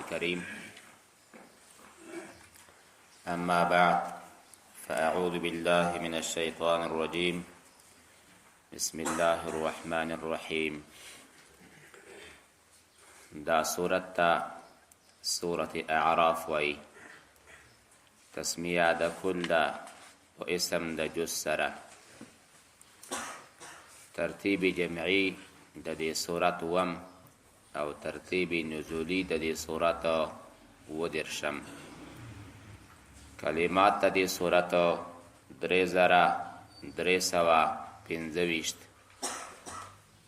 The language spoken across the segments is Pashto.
الكريم. أما بعد، فأعوذ بالله من الشيطان الرجيم. بسم الله الرحمن الرحيم. دا سورت ته سورت اعراف وایي. تسمیه د کل ده په اسم د جز سره. ترتیب جمعي د دې سورت وم او ترتیب نزولی د دې سورت 37. کلمات د دې سورت 3325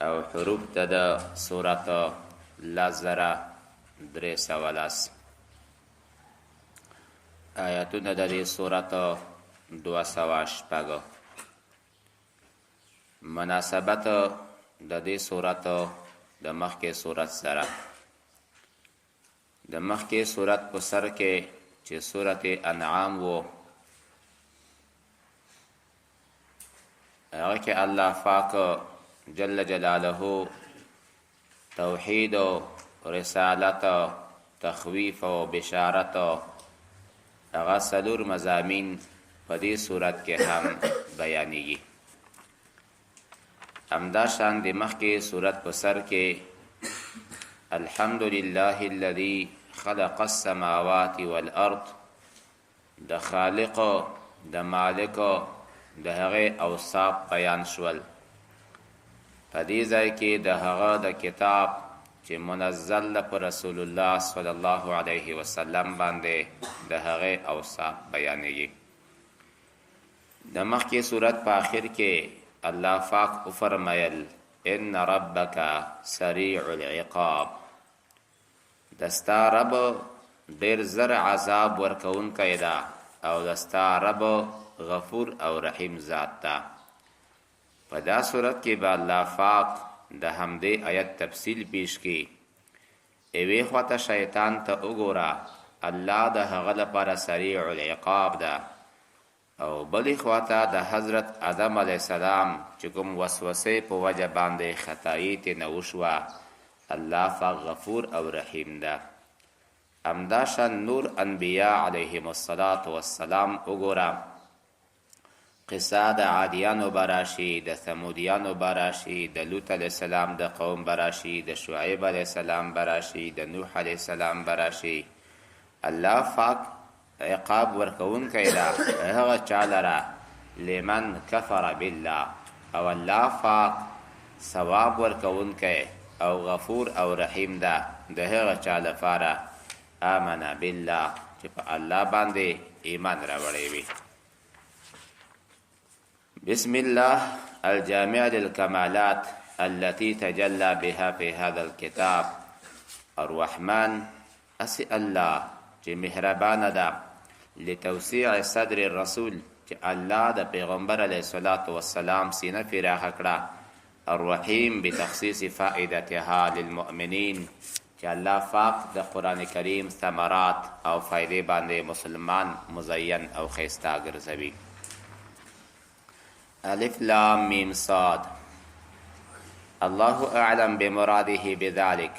او حروف د سورت 10310. آیاتونه د دې سورت 206. مناسبت د دې سورت د مخکې سورت سره، د مخکې سورت په سر کې چې سورت انعام وو، هغه کې الله پاک جل جلاله توحید او رسالت، تخویف او بشارت، هغه څلور مضامین په دې صورت کې هم بیانېږي. همدا شان د مخکې صورت په سر کې الحمد لله الذي خلق السماوات والارض، د خالق د مالک د هغې اوصاف بیان شول. په دې ځای کې د هغه د کتاب چې منزل ده پر رسول الله صلی الله علیه وسلم باندې د هغې اوصاف بیانېږي. د مخکې صورت په آخر کې الله پاک وفرمایل ان ربک سریع العقاب، د ستا رب ډېر زر عذاب ورکوونکی ده او د ستا رب غفور او رحیم ذات ده. په دا صورت کې به الله پاک د همدې آیت تفصیل پیش کړي. یوې خواته شیطان ته وګوره، الله د هغه لپاره سریع العقاب ده، او بلې خواته د حضرت آدم علیه السلام چې کوم وسوسې په وجه باندې خطایي ترې نه وشوه، الله پاک غفور او رحیم ده. همدا شان نور انبیا علیهم الصلاة والسلام وګوره، قصه د عادیانو به راشي، د ثمودیانو به راشي، د لوط علیه السلام د قوم به راشي، د شعیب علیه السلام به راشي، د نوح علیه السلام به راشي. الله پاک عقاب ورکوونکی ده هغه چا لره لمن کفر بالله، او الله پاک ثواب ورکوونکی او غفور او رحیم ده د هغه چا لپاره آمن بالله چې په الله باندې ایمان راوړی وي. بسم الله الجامع للكمالات التي تجلى بها في هذا الكتاب. الرحمن أسي الله چې مهربانه ده لتوسيع صدر الرسول، چې الله د پیغمبر علیه الصلاة والسلام سینه فراخه کړه. الرحیم بتخصیص فائدتها للمؤمنین، چې الله پاک د قرآن کریم ثمرات او فائدې باندې مسلمان مزین او ښایسته ګرځوي. الف لام میم صاد، الله اعلم بمراده بذلك.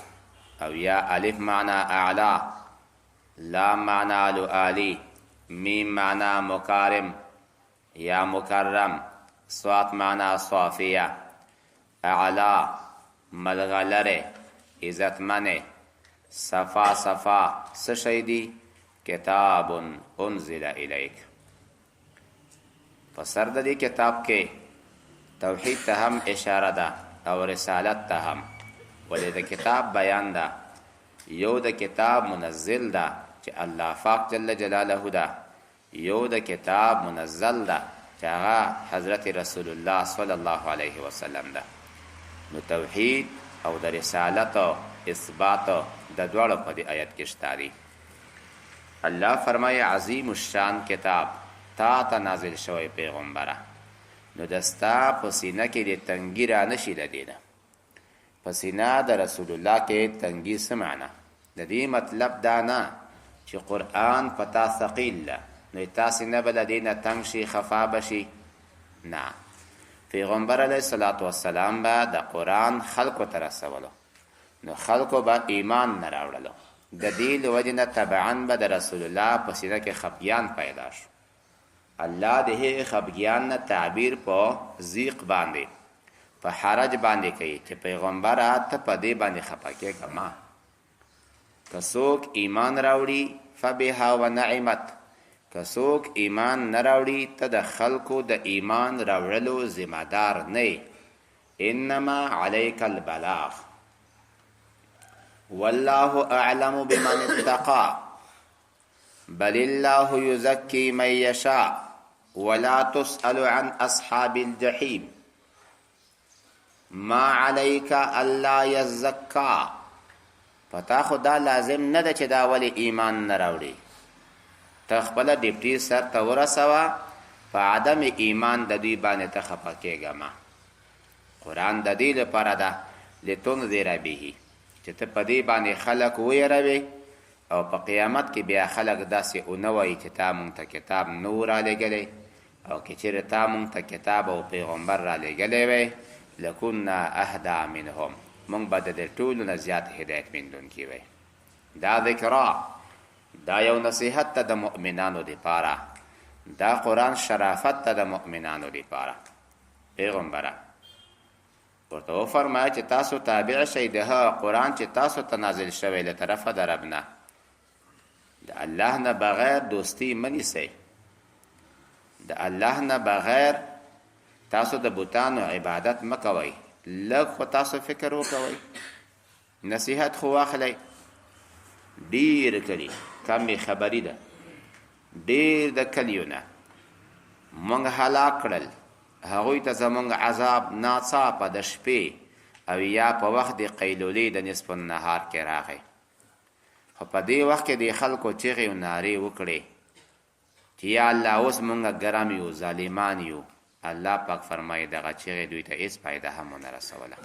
او یا الف معنا اعلی، لام معنا لؤالی، میم معنا مکارم یا مکرم، صاد معنا صافیه، اعلی ملغلره عزتمنه، صفا صفا څه شی دی؟ کتاب انزل الیک. په سر د دې کتاب کې توحید ته هم اشاره ده او رسالت ته هم، ولې د کتاب بیان ده. یو د کتاب منزل ده چې الله پاک جل جلاله ده، یو د کتاب منزل ده چې هغه حضرت رسول الله صلی الله علیه وسلم ده. نو توحید او د رسالت اثبات د دواړو په دې آیت کې شته دي. الله فرمایي عظیم الشان کتاب تا ته نازل شوی پیغمبره، نو د ستا په سینه کې د تنګي را نشي. له دې نه په سینه د رسول الله کې تنګي څه معنا؟ د دې مطلب دا نه چې قرآن په تا ثقیل ده نو تا سینه به له دې نه تنګ شي خفا به شي، نه. پیغمبر علیه الصلاة والسلام به د قرآن خلکو ته رسولو، نو خلکو به ایمان نه راوړلو. د دې له وجې نه طبعا به د رسول الله په سینه کې خفګیان پیدا شو. الله د هغې خفګیان نه تعبیر په ضیق باندې، په حرج باندې کوي چې پیغمبره ته په دې باندې خفه کېږه مه. که څوک ایمان راوړي فبها ونعمت، که څوک ایمان نه راوړي ته د خلکو د ایمان راوړلو ذمه دار نه یې. انما علیک البلاغ والله اعلم بمن اتقا بل الله يزكي من يشاء ولا تسأل عن اصحاب الجحيم ما عليك الا يزكى. په تا خو دا لازم نه ده چې دا ولې ایمان نه راوړي، ته خپله ډیپټي سر ته ورسوه، په عدم ایمان د دوی باندې ته خفه کېږه مه. قرآن د دې لپاره ده لتنذر به، چې ته په دې باندې خلک ویروې او په قیامت کې بیا خلک داسې ونه وایي چې تا مونږ ته کتاب نه و رالیږلی، او که چېرې تا مونږ ته کتاب او پیغمبر رالیږلی وی لکنا اهدا منهم، مونږ به د دې ټولو نه زیات هدایت میندونکي وی. دا ذکرا، دا یو نصیحت ته د مؤمنانو دپاره، دا قرآن شرافت ته د مؤمنانو دپاره. پیغمبره ورته وفرمایه چې تاسو تابع شئ د هغه قرآن چې تاسو ته نازل شوی له طرفه د رب نه، د الله نه بغیر دوستی مه نیسئ، د الله نه بغیر تاسو د بوتانو عبادت مه کوئ. لږ خو تاسو فکر وکوئ، نصیحت خو واخلئ. ډیر کلی کمې خبري ده، ډیر د کلیو نه مونږ هلاک کړل، هغوی ته زمونږ عذاب ناڅاپه د شپې او یا په وخت د قیلولې د نصف النهار کې راغی. خو په دې وخت کې د خلکو چیغې او نارې وکړې چې یا الله اوس مونږ ګرم یو، ظالمان یو. الله پاک فرمایي دغه چیغې دوی ته هیڅ فایده هم ونه رسوله.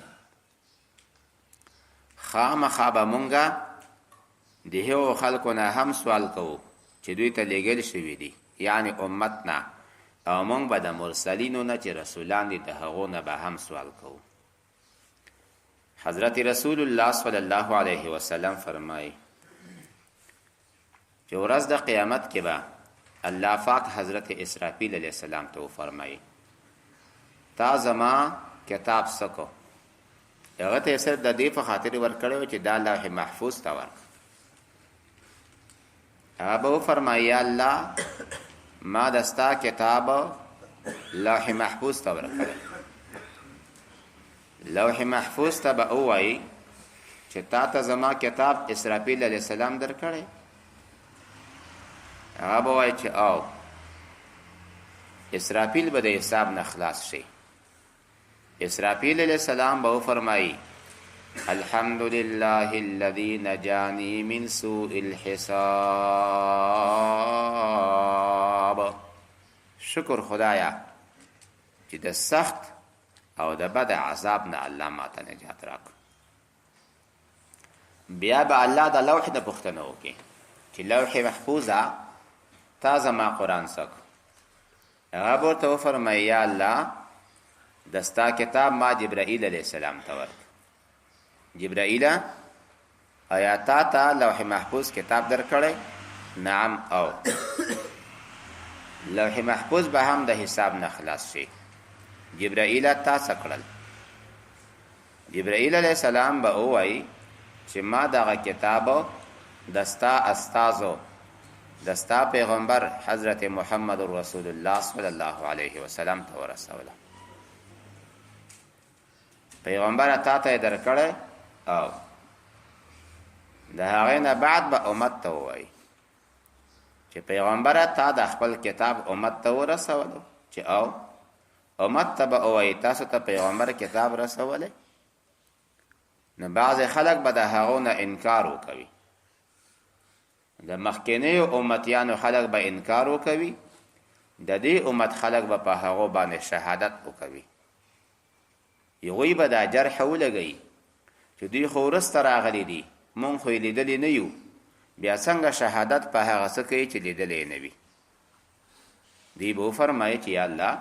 خامخا به مونږه د هغو خلکو نه هم سوال کوو چې دوی ته لیږل شوي دي، یعنی امت نه، او مونږ به د مرسلینو نه چې رسولان دي د هغو نه به هم سوال کوو. حضرت رسول الله صلی الله علیه وسلم فرمایي چې ورځ د قیامت کې به الله پاک حضرت اسرافیل علیه السلام ته وفرمایي تا زما کتاب سکو. هغه ته صرف د دې په خاطر ورکړی چې دا لوح محفوظ ته ورک. هغه به وفرمایي یا الله ما د ستا کتاب لوح محفوظ ته ورکړی. لوح محفوظ ته به ووایي چې تا ته زما کتاب اسرافیل علیه السلام درکړی. هغه به وایي چې او اسرافیل به د حساب نه خلاص شي. اسرافیل علیه السلام به وفرمایي الحمد لله الذي نجاني من سوء الحساب. شکر خدایا چې د سخت او د بد عذاب نه الله ماته نجات راک. بیا به الله د لوح نه پوښتنه وکړي چې لوح محفوظه تا زما قرآن څه کړو؟ هغه به ورته وفرمایي یا الله د ستا کتاب ما جبرائیل علیه السلام ته ورکړ. جبرائیله ایا تا ته لوح محفوظ کتاب درکړی؟ نعم. او لوح محفوظ به هم د حساب نه خلاص شي. جبرائیله تا څه کړل؟ جبرائیل علیه السلام به ووایي چې ما دغه کتاب د ستا استازو د ستا پیغمبر حضرت محمد رسول الله صلی الله علیه وسلم ته ورسوله. پیغمبر تا ته یې درکړی او د هغې نه بعد به امت ته ووایي چې پیغمبره تا د خپل کتاب امت ته ورسولو چې او امت ته به ووایي تاسو ته پیغمبر کتاب رسولی. نو بعضې خلک به د هغو نه انکار وکوي، د مخکنیو امتیانو خلک به انکار وکوي، د دې امت خلک به په هغو باندې شهادت وکوي. هغوی به دا جرح ولګوي چې دوی خو وروسته راغلي دي، مونږ خو یې لیدلي نه یو، بیا څنګه شهادت په هغه څه کوي چې لیدلی یې نه وي؟ دوی به وفرمایي چې یا الله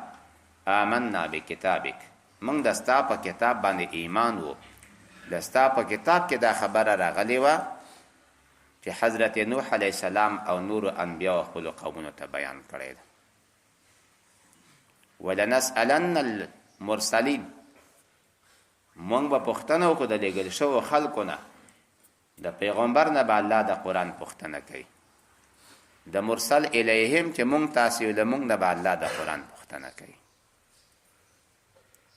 آمنا بکتابک، مونږ د ستا په کتاب باندې ایمان وو، د ستا په کتاب کې دا خبره راغلې وه چې حضرت نوح علیه السلام او نورو انبیاو خپلو قومونو ته بیان کړی ده. ولنسألن المرسلین، مونږ به پوښتنه وکړو د لېږل شوو خلکو نه، د پیغمبر نه به الله د قرآن پوښتنه کوي، د مرسل الیهم چې مونږ تاسې یو، له مونږ نه به الله د قرآن پوښتنه کوي.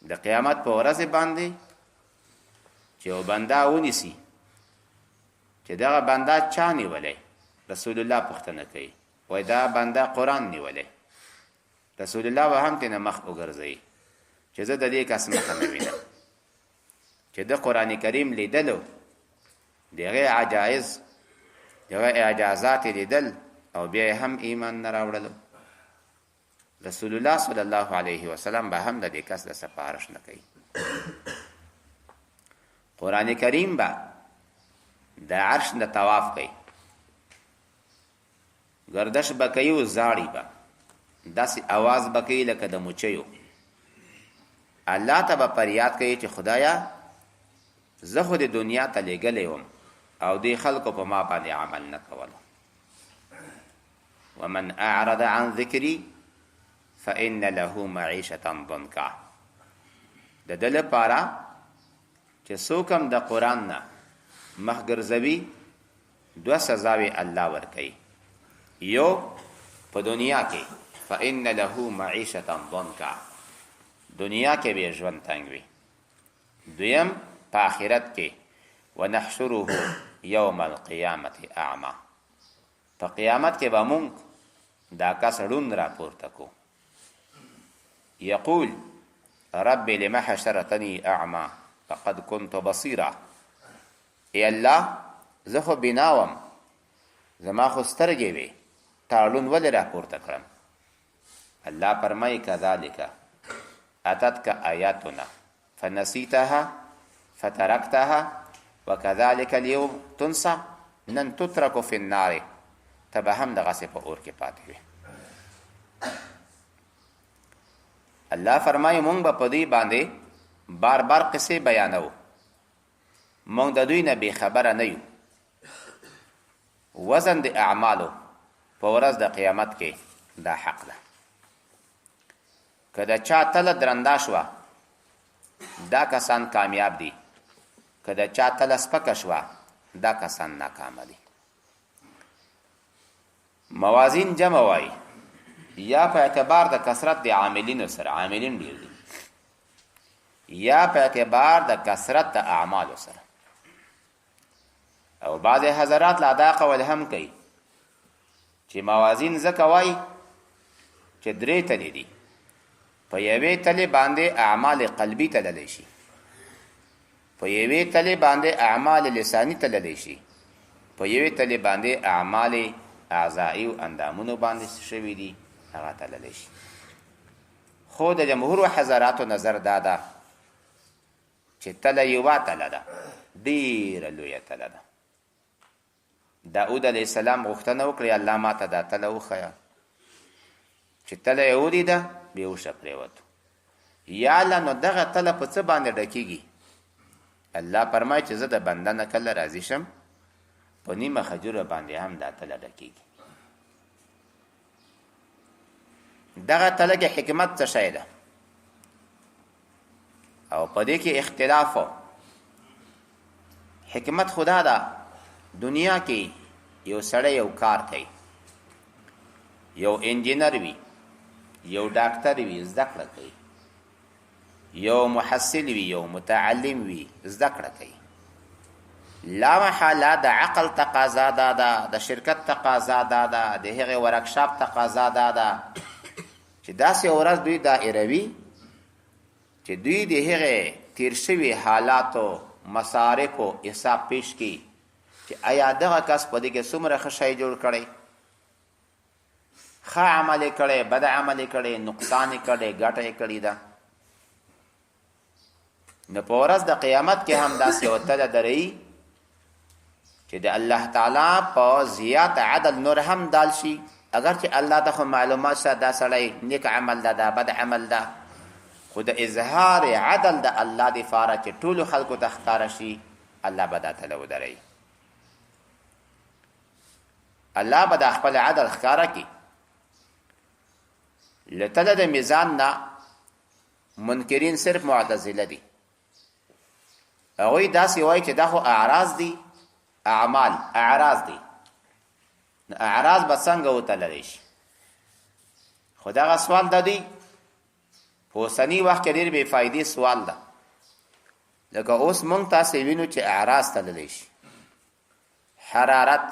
د قیامت په ورځ باندې چې یو بنده ونیسي چې دغه بنده چا نیولی، رسول الله پوښتنه کوي، وایي دا بنده قرآن نیولی. رسول الله به هم ترېنه مخ وګرځوي چې زه د دې کس مخه نه وینم چې د قرآن کریم لیدلو، د هغې عجایز، د هغې اعجازات یې لیدل او بیا یې هم ایمان نه راوړلو. رسول الله صلی الله علیه وسلم به هم د دې کس د سفارش نه کوي. قرآن کریم به د عرش نه طواف کوي، ګردش به کوي او زاړي به، داسې اواز به کوي لکه د مچیو. الله ته به فریاد کوي چې خدایا زه خو د دنیا ته لېږلی وم او دې خلکو په ما باندې عمل نه کولو. ومن اعرض عن ذکري فإن له معیشة ضنکا. د ده لپاره چې څوک هم د قرآن نه مخ ګرځوي دوه سزاوې الله ورکوي، یو په دنیا کې فإن له معیشة ضنکا، دنیا کې به ژوند تنګ وي. دویم په آخرت کې ونحشره یوم القیامة اعمی، په قیامت کې به مونږ دا کس ړوند راپورته کو. یقول رب لم حشرتنی اعمی فقد كنت بصیرا، ای الله زه خو بینا وم، زما خو سترګې وې، تا ړوند ولې راپورته کړم؟ الله فرمایي کذالک اتتک آیاتنا فنسیتها فترکتها وکذالک اليوم تنسى، نن تترک فی النار، ته به هم دغسې په اور کې پاتې وې. الله فرمایي مونږ به په دوی باندې بار بار قصې بیانوو، مونږ د دوی نه بې خبره نه یو. وزن د اعمالو په ورځ د قیامت کې دا حق ده. که د چا تله درنده شوه دا کسان کامیاب دي، که د چا تله سپکه شوه دا کسان ناکامه دي. موازین جمع وای یا په اعتبار د کثرت د عاملینو سره، عاملین ډیر دي، یا په اعتبار د کثرت د اعمالو سره. او بعض حضرات لا دا قول هم کوي چې موازین ځکه وای چې درې تلې دي، په یوې تلې باندې اعمال قلبي تللی شي، په یوې تلې باندې اعمال لساني تللی شي، په یوې تلې باندې اعمال اعضائي او اندامونو باندې شوي دي هغه تللی شي. خو د جمهور حضراتو نظر دا ده چې تله یوه تله ده، ډېره لویه تله ده. داود علیه السلام غوښتنه وکړه، الله ما ته دا تله وښیه. چې تله یې ولیده بېهوښه پرېوتو. یا الله نو دغه تله په څه باندې ډکېږي؟ الله فرمایي چې زه د بنده نه کله راضي شم په نیمه خجوره باندې هم دا تله ډکېږي. دغه تله کې حکمت څه شی ده؟ او په دې کې اختلاف. حکمت خدا ده، دنیا کې یو سړی یو کار کوي، یو انجینر وي، یو ډاکټر وي، زده کړه کوي، یو محصل وي، یو متعلم وي، زده کړه کوي. لا محاله د عقل تقاضا دا ده، د شرکت تقاضا دا ده، د هغې ورکشاپ تقاضا دا ده چې داسې ورځ دوی دایروي چې دوی د هغې تیر شوي حالاتو مصارفو حساب پیش کړي چې ایا دغه کس په دې کې څومره ښه شی جوړ کړی، ښه عمل یې کړی، بد عمل یې کړی، نقصان یې کړی، ګټه یې کړې ده. نو په ورځ د قیامت کې هم داسې یوه تله درېي چې د الله تعالی په زیات عدل نور هم دال شي، اگر چې الله ته خو معلومات شته دا سړی نیک عمل ده، دا بد عمل ده، خو د اظهار عدل د الله د فاره چې ټولو خلکو ته ښکاره شي، الله به دا تله ودروي. الله به د خپل عدل ښکاره کړي. لتله د میزان نه منکرین صرف معتزله دي. هغوی داسې وایي چې دا خو اعراض دي، اعمال اعراض دي، نو اعراض به څنګه وتللی شي؟ خو دغه سوال د دوی په اوسني وخت کې ډېر بې فایدې سوال ده. لکه اوس مونږ تاسې وینو چې اعراض تللی شي، حرارت،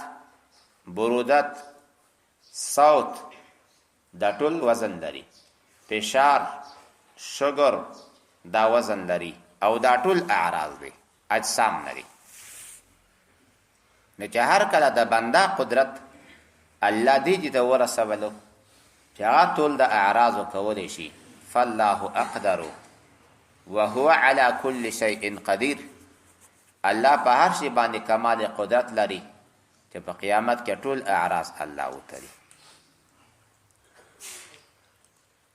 برودت، صوت، دا ټول وزن لري، فشار، شګر، دا وزن لري او دا ټول اعراض دي، اجسام لري. نو چې هر کله د بنده قدرت الله دې چې ته ورسولو چې هغه ټول د اعراضو کولی شي، فالله اقدر وهو على كل شيء قدیر. الله په هر شي باندې کمال قدرت لري چې په قیامت کې ټول اعراض الله وتري.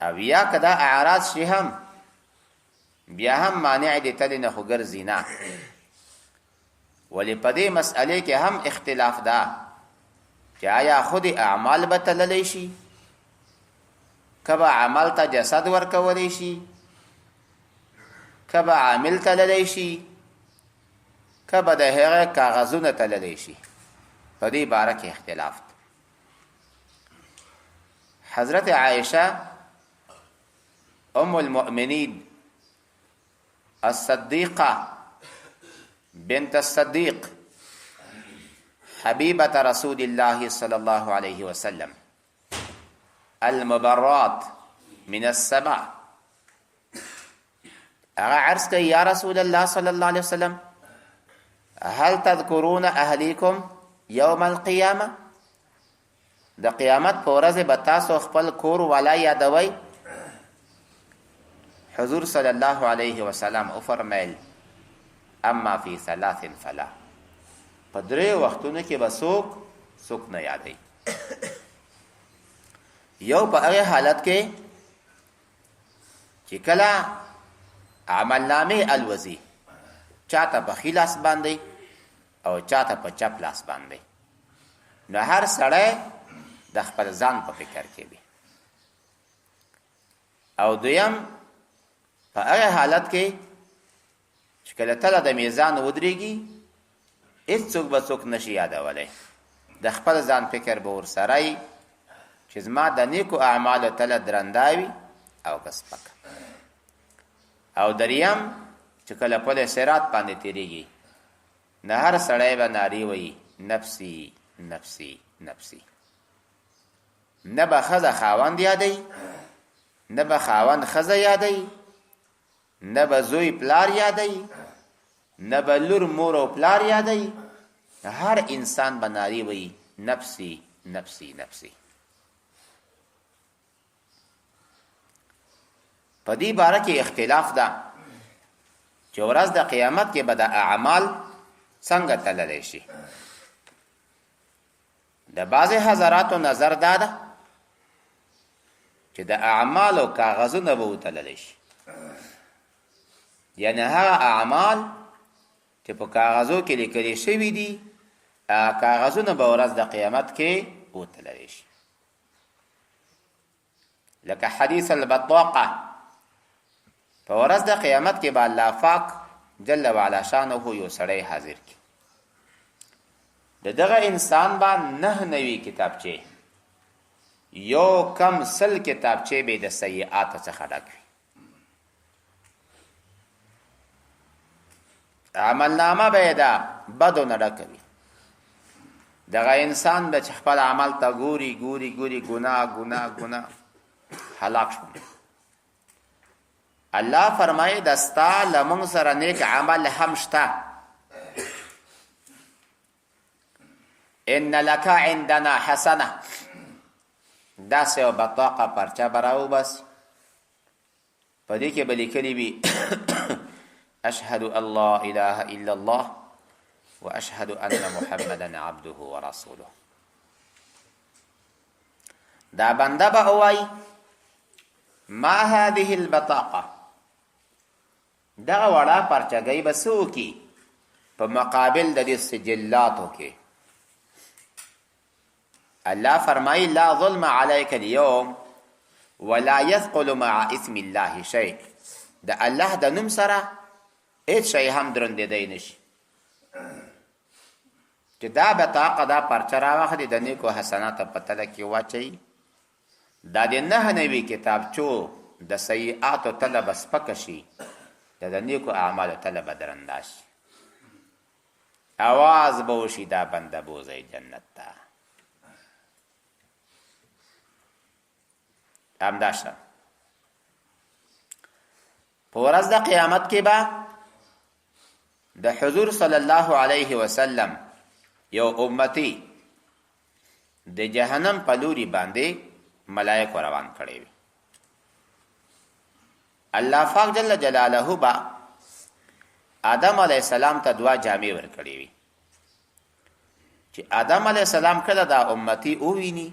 او یا که دا اعراض شي هم بیا هم مانع دی تل نه خو ګرځي نه. ولې په دې مسئلې کې هم اختلاف ده چې آیا خود اعمال به تللی شي، که به عمل ته جسد ورکولی شي، که به عامل تللی شي، که به د هغه کاغذونه تللی شي. په دې باره کې اختلاف ده. حضرت عائشه ام المؤمنین الصدیقه بنت الصدیق حبیبة رسول الله صلی الله علیه وسلم المبرات من السماء، هغه عرض کوي یا رسول الله صلی الله علیه وسلم، هل تذکرون اهلیکم یوم القیامه؟ د قیامت په ورځ به تاسو خپل کور والا یادوئ؟ حضور صلی الله علیه وسلم وفرمایل اما فی ثلاث فلا، په درې وختونو کې به څوک څوک نه یادوي. یو په هغه حالت کې چې کله عملنامې الوزي، چاته په ښي لاس باندې او چاته په چپ لاس باندې، نو هر سړی د خپل ځان په فکر کې وي. او دویم په هغه حالت کې چې کله تله د میزان ودرېږي، هېڅوک به څوک نشي یادولی، د خپل ځان فکر به ورسره وي چې زما د نیکو اعمالو تله درنده وي او که سپکه. او دریم چې کله پل صراط باندې تېرېږي، نو هر سړی به نارې وایي نفسي نفسي نفسي. نه به ښځه خاوند یادوي، نه به خاوند ښځه یادوي، نه به زوی پلار یادوي، نه به لور مور او پلار یادوي. هر انسان به نارې وایي نفسي نفسي نفسي. په دې باره کې اختلاف ده چې ورځ د قیامت کې به د اعمال څنګه تللی شي. د بعضې حضراتو نظر دا ده چې د اعمالو کاغذونه به وتللی شي، یعنی هغه اعمال چې په کاغذو کې لیکل شوي دي، هغه کاغذونه به ورځ د قیامت کې وتللی شي. لکه حدیث البطاقه، په ورځ د قیامت کې به الله پاک جل وعلا شانه یو سړی حاضر کی. د دغه انسان به 99 کتابچې، یو کم 100 کتابچې به د سیئاتو څخه ډک وي. عملنامه به یې د بدو نه ډکه وي. دغه انسان به چې خپل عمل ته ګوري ګوري ګوري، ګناه ګناه ګناه، هلاک شو. الله فرمایي د ستا له موږ سره نیک عمل هم شته. ان لک عندنا حسنه، داسې یو بطاقه پرچه به راوباسي، په دې کې به لیکلي وي اشهد ان لا اله الا الله واشهد ان محمدا عبده ورسوله. دا بنده به ووایي ما هذه البطاقه، دغه وړه پرچګۍ به څه وکړي په مقابل د دې سجلاتو کې؟ الله فرمایي لا ظلم علیک اليوم ولا يثقل مع اسم الله شيء. د الله د نوم سره هیڅ شی هم درندېدی نشي. چې دا بطاقه دا پرچه راواخلي، د نیکو حسناتو په تله کې واچوي، دا د 99 کتابچو د سیئاتو تله به سپکه شي، د نیکو اعمالو تله به درنده شي. اواز به وشي دا بنده بوځئ جنت ته. همدا شان په ورځ د قیامت کې به د حضور صلی الله علیه وسلم یو امتی د جهنم په لوري باندې ملائکه روان کړي وي. الله پاک جل جلاله با آدم علی السلام ته دوا جامې ورکړي وي چې آدم علی السلام کله دا امتی او ویني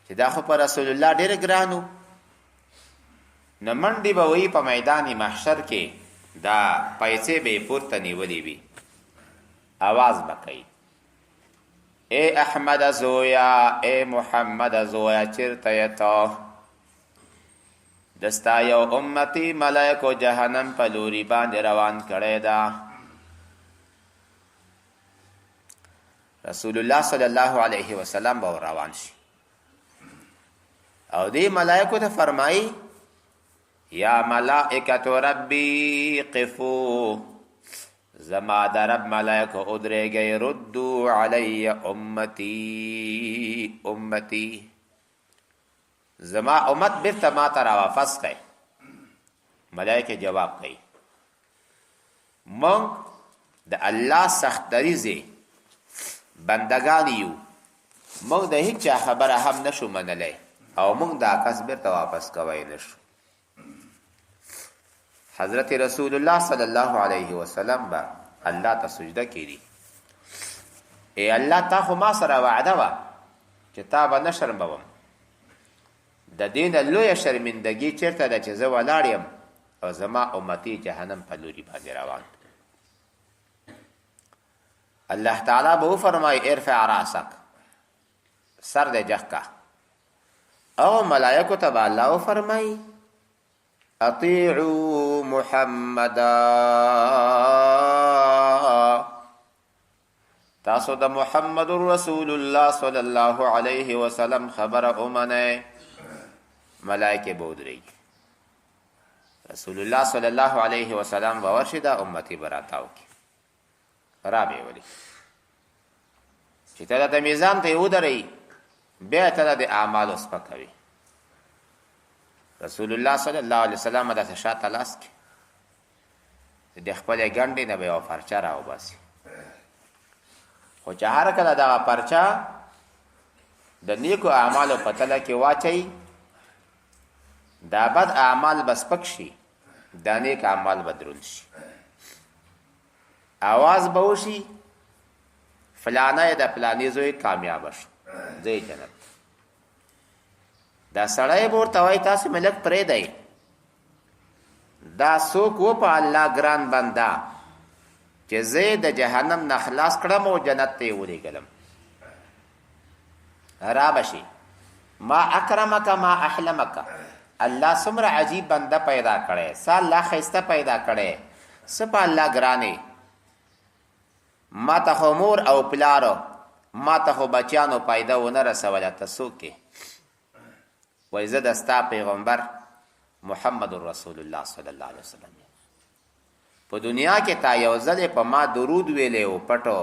چې دا خو پر رسول الله ډېر ګرانو، نو منډې به وي په میدان محشر کې، دا پیسې به یې پورته نیولې وي، اواز به کوي اے احمد زویا، اے محمد زویا، چیرته یې ته؟ د ستا یو امتی ملائکو جهنم په لوري باندې روان کړی ده. رسول الله صلی الله علیه وسلم به روان شي او دې ملائکو ته فرمایي یا ملائکه ربی قفو، زما د رب ملائکو ودرېږئ، ردو علی امتی امتی، زما امت بیرته ما ته را واپس کړئ. ملائکه جواب کوي مونږ د الله سخت دریځې بندګان یو، مونږ د هیچا خبره هم نشو منلی او مونږ دا کس بیرته واپس کوی نشو. حضرت رسول الله صلی الله علیه وسلم به الله ته سجده کړي، ای الله تا خو ما سره وعده وه چې تا به نه شرموم، د دې نه لویه شرمندګي چېرته ده چې زه ولاړ یم او زما امتي جهنم په لوري باندې روان. الله تعالی به وفرمایي ارفع راسک، سر دې جګ کا. او ملائکو ته به الله وفرمایي اطیعوا محمدا، تاسو د محمد رسول الله صلی الله علیه وسلم خبره ومنئ. ملائکه به ودرېږي، رسول الله صلی الله علیه وسلم به ورشي، دا امتي به راتاو کړي، را به یې ولي چې ته د میزان ته یې ودروي، بیا ته د اعمالو سپکوي. رسول الله صلی الله علیه وسلم داسې شاته لاس کړي، د خپلې ګنډې نه به یوه پرچه راوباسي، خو چې هر کله دغه پرچه د نیکو اعمالو په تله کې واچوي، دا بد اعمال به سپک شي، دا نیک اعمال به دروند شي. اواز به وشي فلانه د فلاني زوی کامیاب شو، ځای جنت. دا سړی به ورته وایي تاسو مې لږ پرېږدئ، دا څوک و په الله ګران بنده چې زه د جهنم نه خلاص کړم او جنت ته یې ولېږلم. را به شي ما اکرمک ما احلمک، الله څومره عجیب بنده پیدا کړی، څه الله ښایسته پیدا کړی، څه په الله ګرانې. ما ته خو مور او پلار، ما ته خو بچیانو پیدا ونه رسوله، ته څوک یې؟ وایي زه د ستا پیغمبر محمد رسول الله صلی الله علیه وسلم. په دنیا کې تا یو ځل په ما درود ویلی و پټو،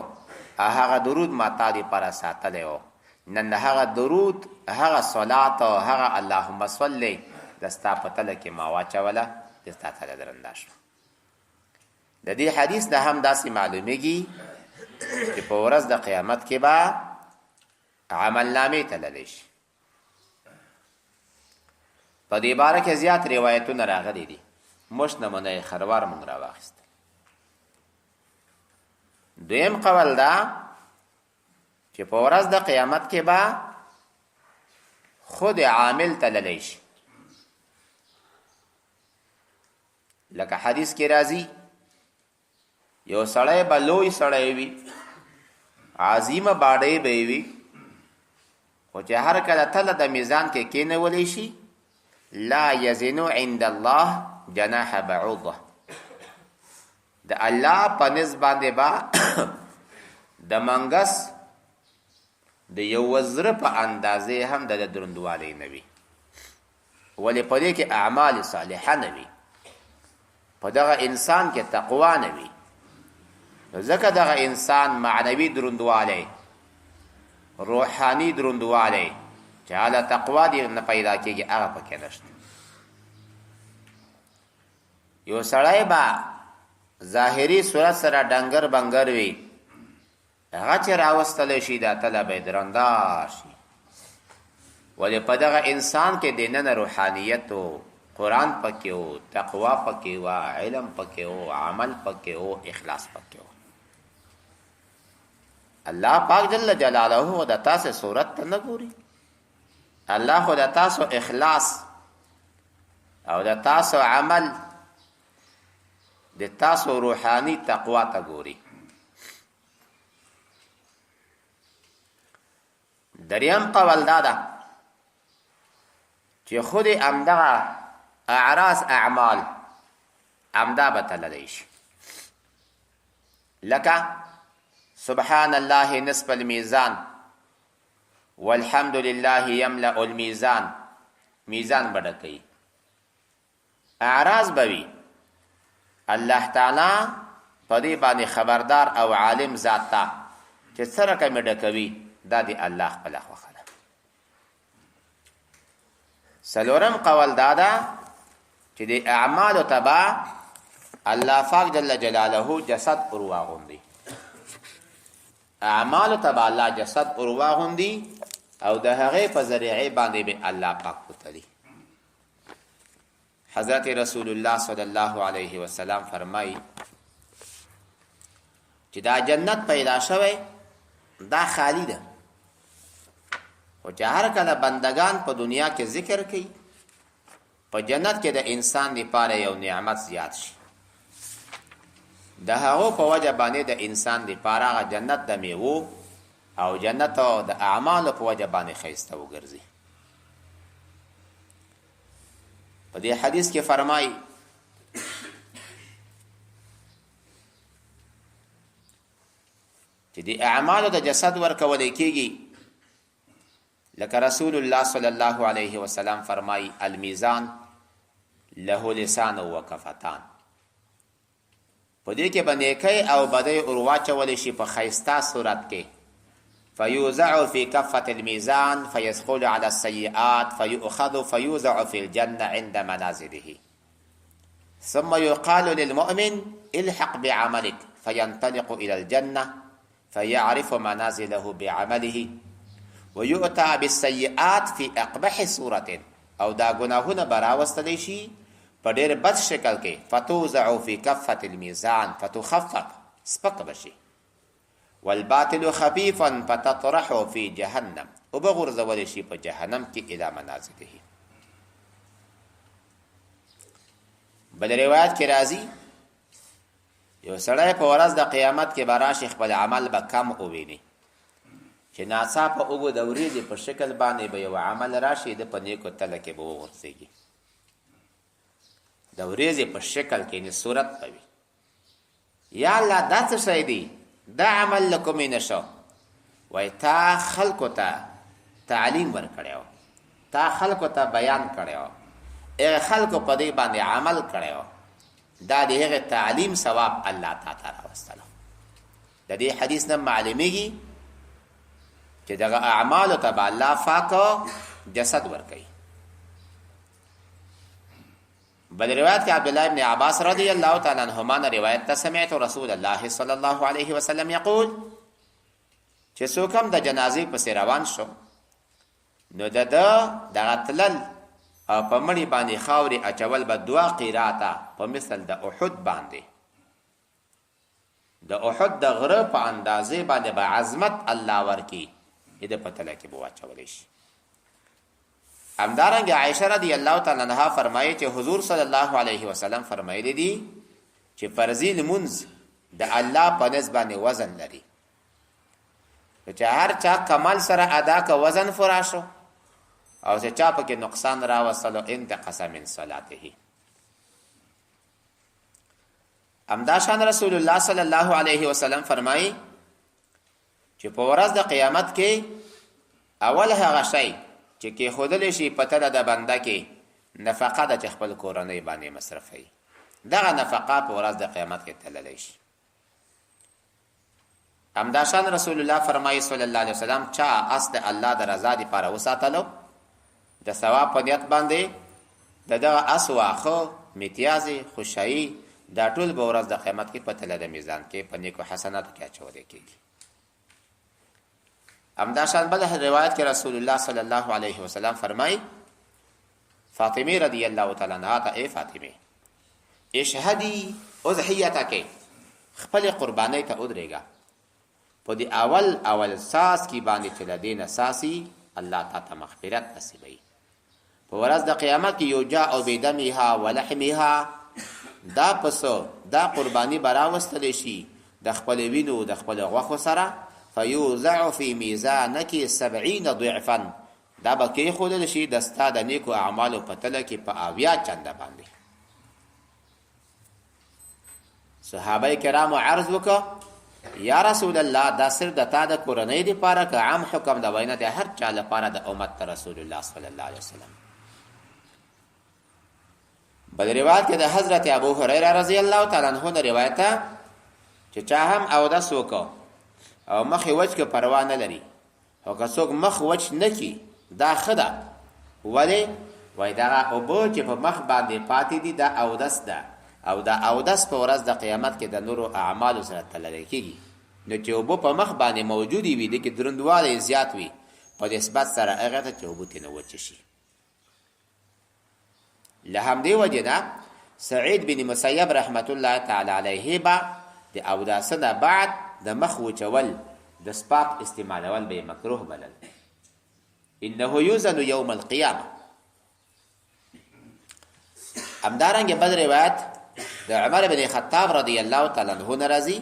هغه درود ما تا دې پر ساتلی و، نن هغه درود، هغه صلات او هغه اللهم صل د ستا په تله کې ما واچوله، د ستا تله درنده شوه. د دې حدیث نه هم داسې معلومیږي چې په ورځ د قیامت کې به عملنامې تللی شي. په دې باره کې زیات روایتونه راغلي دي، موږ نمونه یې خروار موږ راواخیستل. دویم قول دا چې په ورځ د قیامت کې به خود عامل تللی شي، لکه حدیث کې راځي یو سړی به لوی سړی وي، عظیمه باډۍ به وي، خو چې هر کله تله د میزان کې کېنولی شي، لا یزن عند الله جناح بعوضه، د الله په نس باندې با د منګس د یو وزره په اندازې هم د دروندوالی نه وي. ولې په دې کې اعمال صالحه نه وي، په دغه انسان کې تقوا نه وي، نو ځکه دغه انسان معنوي دروندوالی، روحاني دروندوالی چې هله تقوا دې نه پیدا کېږي، هغه پکې نشته. یو سړی به ظاهري صورت سره ډنګر بنګر وي، هغه چې راوستل شي دا تله به درنده شي. ولې په دغه انسان کې د نن روحانیت او قرآن پکې او تقوا پکې او علم پکې او عمل پکې او اخلاص پکې او الله پاک جل جلاله د تاسو صورت ته نه ګوري. الله خو د تاسو اخلاص او د تاسو عمل، د تاسو روحاني تقوا ته ګوري. دریم قول دا ده چې خود امدغه اعراض اعمال امدا به تللی شي، لکه سبحان الله نصف الميزان والحمد لله يملأ الميزان، میزان به ډکوي، اعراض به وي. الله تعالی په دې باندې خبردار او عالم ذات ته چې څه رقم یې ډکوي، دا د الله خپله خوښه ده. څلورم قول دا ده چې د اعمالو ته به الله پاک جل جلاله جسد ور واغوندي، اعمالو ته به الله جسد ور واغوندي او د هغې په ذریعې باندې به الله پاک وتلي. حضرت رسول الله صلی الله علیه وسلم فرمایي چې دا جنت پیدا شوی دا خالی ده، خو چې هر کله بندگان په دنیا کې ذکر کوي، په جنت کې د انسان لپاره یو نعمت زیات شي. د هغو په وجه باندې د انسان لپاره هغه جنت د میوو او جنت د اعمالو په وجه باندې ښایسته وګرځي. په دې حدیث کې فرمایي چې د اعمالو د جسد ورکول کېږي، لکه رسول الله صلی الله علیه وسلم فرمایي المیزان له لسان وکفتان، په دې کې به نیکۍ او بدۍ ور واچول شي په ښایسته صورت کې، فیوضع فی کفة المیزان فیثقل علی السیئات فیؤخذ فیوضع فی الجنة عند منازله ثم يقال للمؤمن الحق بعملك فينطلق إلى الجنة فيعرف منازله بعمله ويؤتى بالسيئات في اقبح صورة، او دا ګناهونه به راوستلی شي په ډېر بد شکل کې، فتوضع في کفة الميزان فتخفف، سپک به شي، والباطل خفيفا فتطرح في جهنم، وبه غورځول شي په جهنم کې الى منازله. بل روایت کې راځي یو سړی په ورځ د قیامت کې به راشي، خپل عمل به کم وویني، چې ناڅاپه اوږد د ورېځې په شکل باندې به یو عمل راشي، د په نیکو تله کې به وغورځېږي، د ورېځې په شکل کې یعنې صورت به وي. یا الله دا څه شی دی، دا عمل له کومې نه شو؟ وایي تا خلکو ته تعلیم ورکړی و، تا خلکو ته بیان کړی و، هغه خلکو په دې باندې عمل کړی و، دا د هغه تعلیم ثواب الله تا ته راوستلو. د دې حدیث نه معلومیږي چې دغه اعمالو ته به الله پاک جسد ورکوي. بل روایت کې عبد الله ابن عباس رضی الله تعالی عنهما نه روایت ته سمعت رسول الله صلی الله علیه وسلم یقول چې څوک هم د جنازې پسې روان شو، نو د ده دغه تلل او په مړي باندې خاورې اچول به دوه قیراته په مثل د احد باندې، د احد د غره په اندازې باندې به عظمت الله ورکي، د په تله کې به واچولی شي. همدارنګه عائشه رضی الله تعالی عنها فرمایي چې حضور صلی الله علیه وسلم فرمایلی دي چې فرضي لمونځ د الله په نزد باندې وزن لري. نو چې هر چا کمال سره ادا که وزن فرا شو او چې چا پکې نقصان راوستلو انتقص من صلاته. همداشان رسول الله صلی الله علیه وسلم فرمایي چې په ورځ د قیامت کې اول هغه شی چې کېښودل شي په تله د بنده کې نفقه ده چې خپل کورنۍ باندې مصرفوي، دغه نفقه په ورځ د قیامت کې تللی شي. همداشان رسول الله فرمایي صلی الله علیه وسلم چا اس د الله د رضا لپاره وساتلو د ثواب په نیت باندې د دغه اس واښه، میتیازې، خوشایي دا ټول به ورځ د قیامت کې په تله د میزان کې په نیکو حسناتو کې اچول کېږي. همداشان بل روایت کې رسول الله صلی الله علیه وسلم فرمایي فاطمه رضی الله تعالی عنها ته، ای فاطمه اشهدی اضحیتک، خپل قربانۍ ته ودرېږه، په دې اول اول څاڅکي باندې چې له دې نه څاڅي الله تا ته مغفرت نصیبوي. په ورځ د قیامت کې یجاء بدمها ولحمها، دا پسه دا قرباني به راوستلی شي د خپل وینو د خپل غوښو سره، فیوضع فی میزانک سبعین ضعفا، دا به کېښودل شي د ستا د نیکو اعمالو په تله کې په 70 چنده باندې. صحابه کرامو عرض وکړ یا رسول الله دا صرف د تا د کورنۍ لپاره که عام حکم د وینا د هر چا لپاره د امت رسول الله صلی الله علیه وسلم. بل روایت کې د حضرت ابو هريره رضی الله تعالی عنہ نه روایت ده چې چا هم اودس وکړ او مخ یې وچ که پروا نه لري، خو که څوک مخ وچ نه کړي دا ښه ده. ولې؟ وایي دغه اوبه چې په مخ باندې پاتې دي دا اودس ده او دا اودس په ورځ د قیامت کې د نورو اعمالو سره تللی کېږي، نو چې اوبه په مخ باندې موجودې وي دې کې دروندوالی زیات وي په نسبت سره هغه ته چې اوبه ترې نه وچې شي. له همدې وجې نه سعید بن مسیب رحمت الله تعالی علیه به د اوداسه نه بعد د مخ وچول د سپاق استعمالول به مکروه بلل. انه یوزن یوم القیامه. همدارنګه بل روایت د عمر بن خطاب رضی الله تعالی عنہ نه راځي،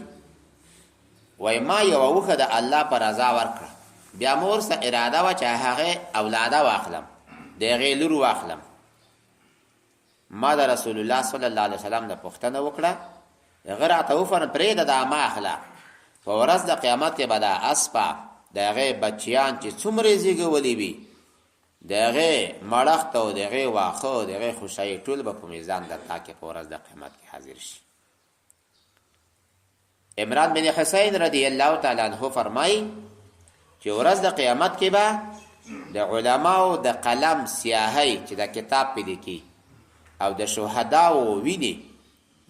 وای ما یوه اوښه د الله په رضا ورکړه، بیا مې ورسره اراده وه چې هغې اولاده واخلم، د هغې لور واخلم. ما د رسول الله صلی الله علیه وسلم نه پوښتنه وکړه، هغه راته وفرمایل پرېږده دا مه اخله، په ورځ د قیامت کې به دا اسپه د هغې بچیان چې څومره یې زېږولي وي د هغې مړښت او د هغې واښه او د هغې خوشایي ټول به په میزان د تا کې په ورځ د قیامت کې حاضر شي. عمران بن حسین رضی الله تعالی عنہ فرمایي چې ورځ د قیامت کې به د علماو د قلم سیاهی چې د کتاب په لیکي او د شهداو ویني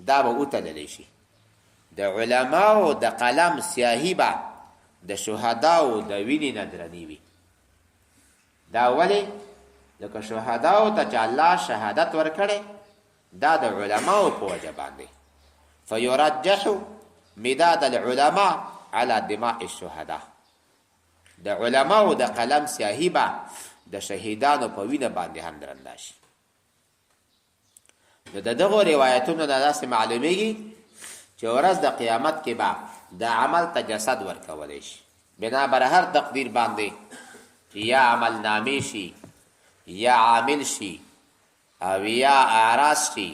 دا به وتللی شي. د علماو د قلم سیاهی به د شهداو د وینې نه درنې وي. دا ولې؟ لکه شهداو ته چې الله شهادت ورکړی دا د علماو په وجه باندې، فیرجح مداد العلماء على دماء الشهداء، د علماو د قلم سیاهي به د شهیدانو په وینه باندې هم درنده شي. نو د دغو روایتونو نه داسې معلومیږي چې ورځ د قیامت کې به د عمل ته جسد ورکولی شي، بنا بر هر تقدیر باندې چې یا عمل نامې شي یا عامل شي او یا اعراض شي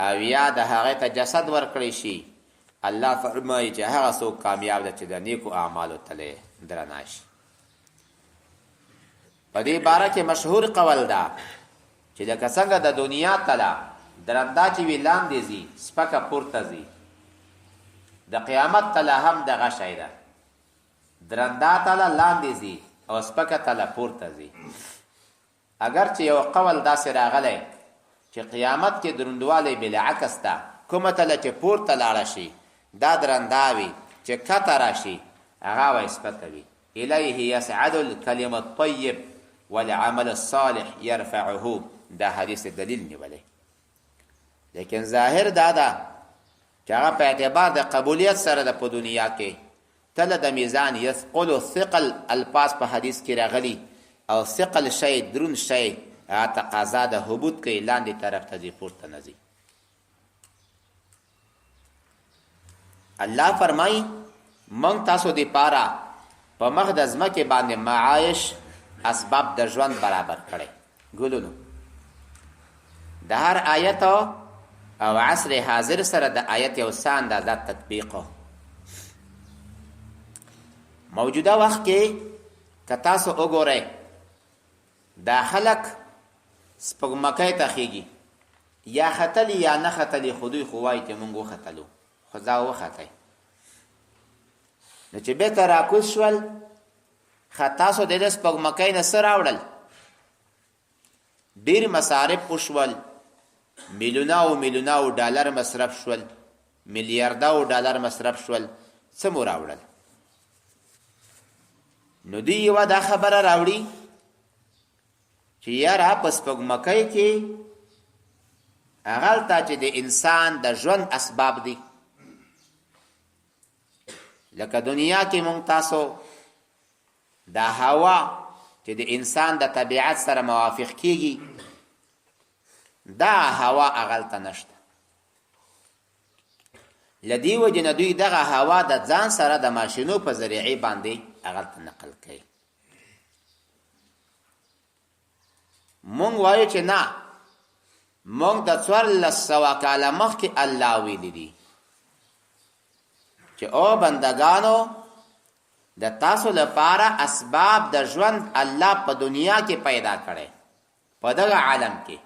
او یا د هغه ته جسد ورکړی شي، الله فرمایي چې هغه څوک کامیاب ده چې د نیکو اعمالو تلې درنا شي. په دې باره کې مشهور قول ده چې لکه څنګه د دنیا تله درندا چې وي لاندې ځي سپکه پورته ځي، د قیامت تله هم دغه شی ده، درندا تله لاندې ځي او سپکه تله پورته ځي. اګر چې یو قول داسې راغلی چې قیامت کې دروندوالی بالعکس ده، کومه تله چې پورته لاړه شي دا درندا وي، چې کته راشي هغه وایي سپکه وي. الیه یصعد الکلم الطیب والعمل الصالح يرفعه، دا حدیث دلیل نیولی، لیکن ظاهر دا ده چې هغه په اعتبار د قبولیت سره د په دنیا کې تله د میزان یثقل ثقل الفاظ په حدیث کې راغلي او ثقل شی درون شی هغه تقاضا د هبوط کوي، لاندې طرف ته ځي پورته نه ځي. الله فرمایي مونږ تاسو دی پاره په مخ د ځمکې باندې معایش اسباب د ژوند برابر کړي. ګلونو د هر آیت او عصر حاضر سره د آیت یو څه اندازه تطبیق موجوده وخت کې که تاسو وګورئ، دا خلک سپوږمکۍ ته خېږي، یا ختلي یا نه ختلي، خو دوی خو وایي چې مونږ وختلو، خو ځا وختی. نو چې بېرته راکوز شول، ښه تاسو د دې سپوږمکۍ نه څه راوړل؟ ډېر مصارف وشول، میلیونه او میلیونه او ډالر مصرف شول، میلیارده او ډالر مصرف شول، څه مو راوړل؟ نو دوی یوه دا خبره راوړي چې یاره په سپوږمکۍ کې هغلته چې د انسان د ژوند اسباب دي، لکه دنیا کې مونږ تاسو دا هوا چې د انسان د طبیعت سره موافق کیږي، دا هوا هغلته نشته. له دې وجې نه دوی دغه هوا د ځان سره د ماشینو په ذریعې باندې هغلته نقل کوي. مونږ وایو چې نه، مونږ د 1400 کاله مخکې الله ویلي دي چې او بندګانو، د تاسو لپاره اسباب د ژوند الله په دنیا کې پیدا کړي. په دغه عالم کې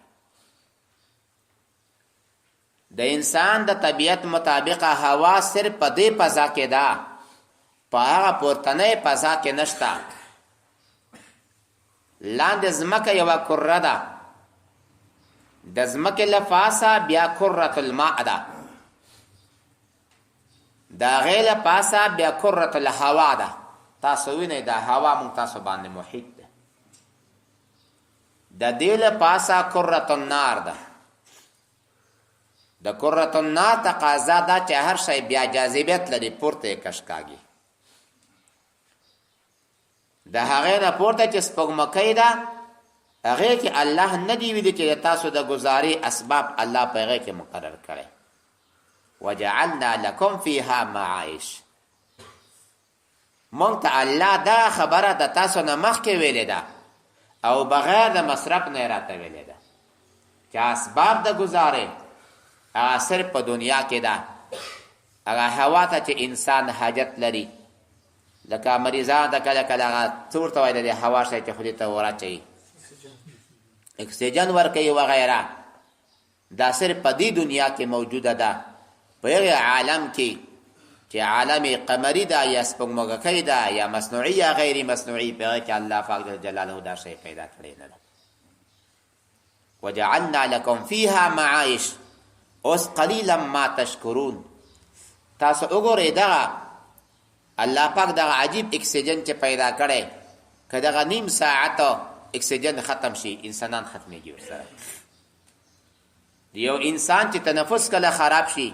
د انسان د طبیعت مطابق هوا صرف په دې فضا کې ده، په هغه پورتنۍ فضا کې نشته. لاندې ځمکه یوه کره ده، د ځمکې له پاسه بیا کرة الماء ده، د هغې له پاسه بیا کرة الهوا ده. تاسو وینئ دا هوا موږ تاسو باندې محیط ده. د دې له پاسه کرة النار ده. د کرة النار تقاضا دا چې هر شی بیا جاذبیت لري، پورته یې کش کاږي. د هغې نه پورته چې سپوږمکۍ ده، هغې کې الله نه دی ویلي چې د تاسو د ګزارې اسباب الله په هغې کې مقرر کړی. وجعلنا لکم فیها معایش. مونږ ته الله دا خبره د تاسو نه مخکې ویلې ده او بغیر د مصرف نه راته ویلې ده چې اسباب د ګزارې هغه صرف په دنیا کې ده. هغه هوا ته چې انسان حاجت لري، لکه مریضان ته کله کله هغه څه ورته وایي، د هوا شی چې خولې ته وراچوي، اکسیجن ورکوي وغیره، دا صرف په دې دنیا کې موجوده ده. په هغه عالم کې چې عالم قمري ده یا سپوږمکۍ ده یا مصنوعي یا غیر مصنوعي، په هغه کې الله پاک جل جلاله دا شی پیدا کړی نه ده. وجعلنا لكم فيها معايش، اوس قليلا ما تشکرون. تاسو وګورئ دغه الله پاک دغه عجیب اکسیجن چې پیدا کړی، که دغه نیم ساعت اکسیجن ختم شي، انسانان ختمېږي ورسره. یو انسان چې تنفس کله خراب شي،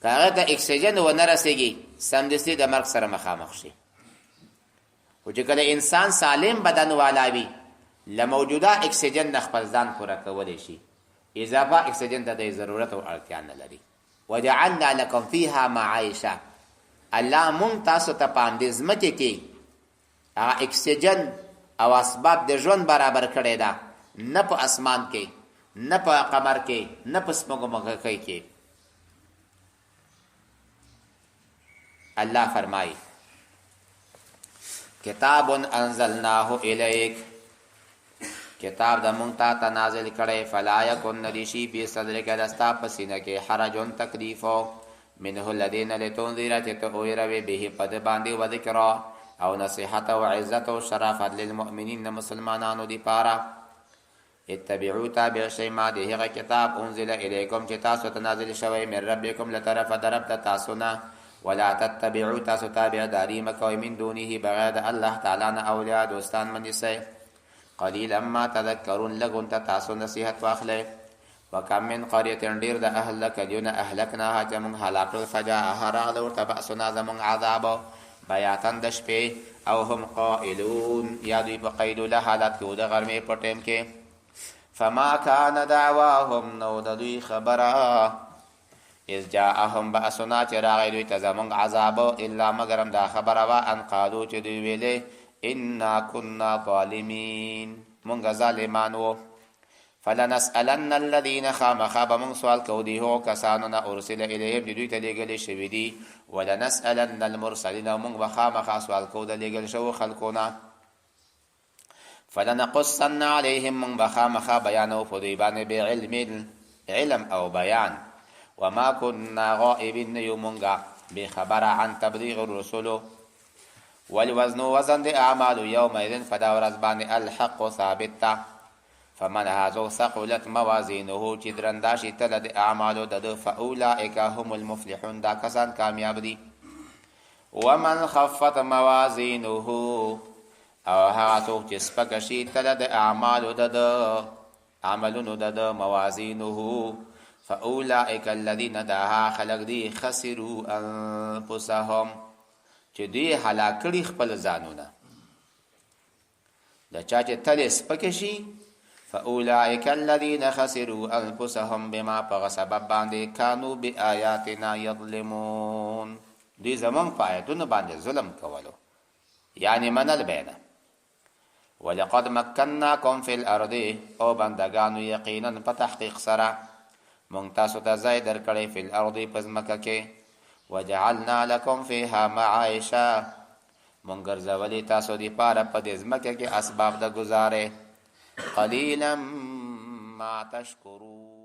که هغه ته اکسیجن ونه رسېږي، سمدستي د مرګ سره مخامخ شي. خو چې کله انسان سالم بدن والا وي، له موجوده اکسیجن نه خپل ځان پوره کولی شي، اضافه اکسیجن ته د ضرورت او اړتیا نه لري. وجعلنا لکم فیها معایشه، الله مونږ تاسو ته په همدې ځمکې کې هغه اکسیجن او اسباب د ژوند برابر کړی ده، نه په اسمان کې، نه په قمر کې، نه په سپوږمکۍ کې. الله فرمایي کتاب انزلناه الیک، کتاب د مونږ تا ته نازل کړی، فلا یکن ندی شي فی صدرک دستا په سینه کې حرج تکلیف منه لدین لتنذر چې ته ویروې به په ده باندې، وذکرا او نصیحت او عزت او شرافت للمؤمنین د مسلمانانو دپاره. اتبعو تابع شئ ما د هغه کتاب انزل الیکم چې تاسو ته نازل شوی، من ربکم له طرفه د رب د تاسو نه، ولا تتبعو تاسو تابعداري مه کوئ، من دونه بغیر د الله تعالی نه، اولیاء دوستان مه نیسئ، قلیلا ما تذکرون لږ غونته تاسو نصیحت واخلئ. وکم من قریة ډېر د اهل د کلیو نه، اهلکناها چې موږ هلاک کړل، فجاءها راغله ورته بأسنا زموږ عذاب، بیاتن د شپې، او هم قائلون یا دوی په قیلوله حالت کې د غرمې په ټیم کې. فما کان دعواهم نو د دوی خبره اذ جاءهم بأسنا، چې راغی دوی ته زمونږ عذاب، الا مګرم دا خبره وه، ان قالو، چې دوی ویلې، انا كنا ظالمین، مونږ ظالمان وو. فلنسألن الذين، خامخا به مونږ سوال کوو دی هغو کسانو نه، ارسل الیهم، چې دوی ته لېږلی شوي دي، ولنسألن المرسلین، او مونږ به خامخا سوال کوو د لېږل شوو خلکو نه. فلنقصن علیهم، مونږ به خامخا بیانو په دوی باندې، بعلم، علم او بیان، وما كنا غائبین، نه یو مونږه بې خبره، عن تبلیغ الرسل. والوزن، وزن د اعمالو، یومئذ، په دا ورځ باندې، الحق، ثابت ده. فمن هذا ثقلت موازینه، چې درنده شي تله د اعمالو د ده، فاولئک هم المفلحون، دا کسان کامیاب دي. ومن خفت موازینه، او هغه څوک چې سپکه شي تله د اعمالو د ده، عملونو د ده، موازینه، فاولئک الذین، دا هغه خلک دي، خسروا انفسهم، چې دوی هلاک کړي خپل ځانونه. د چا چې تلې سپکې شي، فاولئک الذین خسروا انفسهم بما، په سبب باندې، کانو بآیاتنا یظلمون، دوی زمونږ په آیتونو باندې ظلم کولو، یعنی منل به نه. ولقد مکناکم فی الارض، او بندگانو، یقینا په تحقیق سره مونږ تاسو ته ځای درکړی، فی الارض، په ځمکه کې، وجعلنا لکم فیها معایشا، مونږ ګرځولي تاسو دی پاره په دې ځمکه کې اسباب د ګزارې، قلیلا ما تشکرون.